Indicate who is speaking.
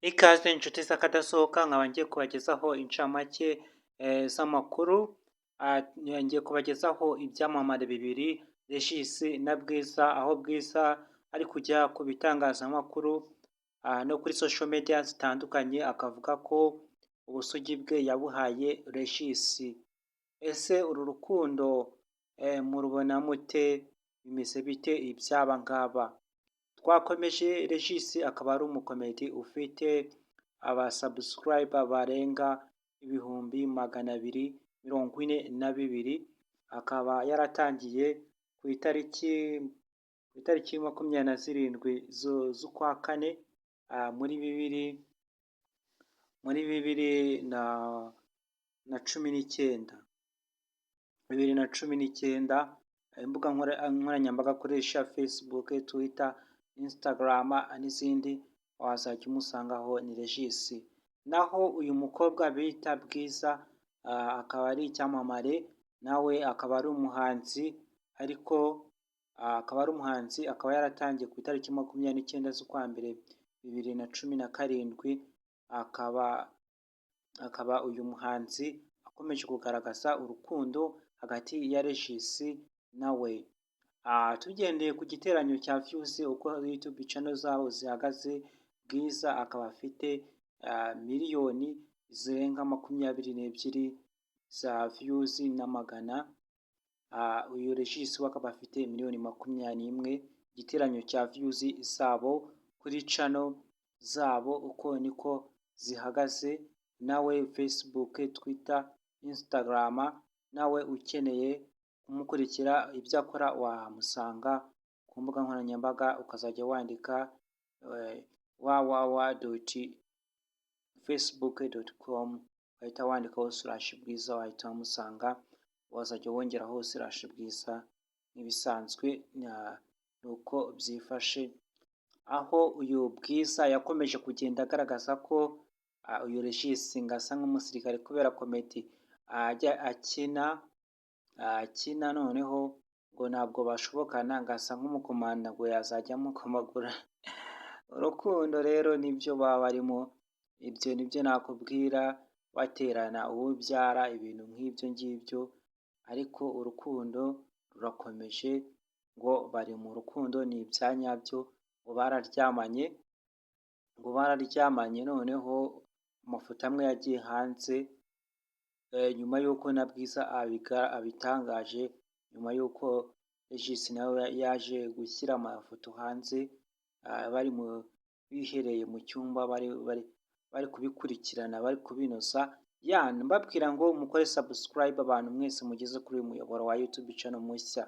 Speaker 1: Ikaze inshuti z'akadasohoka, nkaba ngiye kubagezaho incamake z'amakuru, ngiye kubagezaho ibyamamare bibiri, Regis na Bwiza, aho Bwiza ari kujya ku bitangazamakuru no kuri social media zitandukanye, akavuga ko ubusugi bwe yabuhaye Regis. Ese uru rukundo murubona mute? Bimeze bite iby'aba ngaba? Twakomeje. Regis akaba ari umukomedi ufite abasubscriber barenga 242,000, akaba yaratangiye ku itariki 27 z'ukwa kane muri 2019, 2019. Imbuga nkoranyambaga akoresha: Facebook, Twitter, Instagram n'izindi, wazajya umusangaho, ni Regis. Naho uyu mukobwa bita Bwiza akaba ari icyamamare, nawe akaba ari umuhanzi, ariko akaba ari umuhanzi, akaba yaratangiye ku itariki 29 z'ukwa mbere 2017, akaba uyu muhanzi akomeje kugaragaza urukundo hagati ya Regis nawe. Tugendeye ku giteranyo cya views, uko YouTube channel zabo zihagaze, Bwiza akaba afite miliyoni zirenga 22 za views n'amagana, uyu Regis we akaba afite miliyoni 21. Igiteranyo cya views zabo kuri channel zabo uko niko zihagaze. Nawe Facebook, Twitter, Instagram, nawe ukeneye kumukurikira ibyo akora wamusanga ku mbuga nkoranyambaga, ukazajya wandika www.facebook.com, ugahita wandikaho /Bwiza, wahita wamusanga, wazajya wongeraho /Bwiza nk'ibisanzwe. Ni uko byifashe, aho uyu Bwiza yakomeje kugenda agaragaza ko uyu Regis ngo asa nk'umusirikare kubera comedy ajya akina, noneho ngo ntabwo bashobokana, ngo asa nk'umukomanda, ngo yazajya amukomagura. Urukundo rero nibyo baba barimo, ibyo nibyo nakubwira, baterana uwo ubyara, ibintu nk'ibyo ngibyo, ariko urukundo rurakomeje, ngo bari mu rukundo, ni ibya nyabyo, ngo bararyamanye, ngo bararyamanye. Noneho amafoto amwe yagiye hanze nyuma y'uko na Bwiza abitangaje, nyuma y'uko Regis nawe yaje gushyira amafoto hanze, bari bihereye mu cyumba, bari bari kubikurikirana, bari kubinoza. Ya, mbabwira ngo mukore subscribe, abantu mwese mugeze kuri uyu muyoboro wa YouTube channel mushya.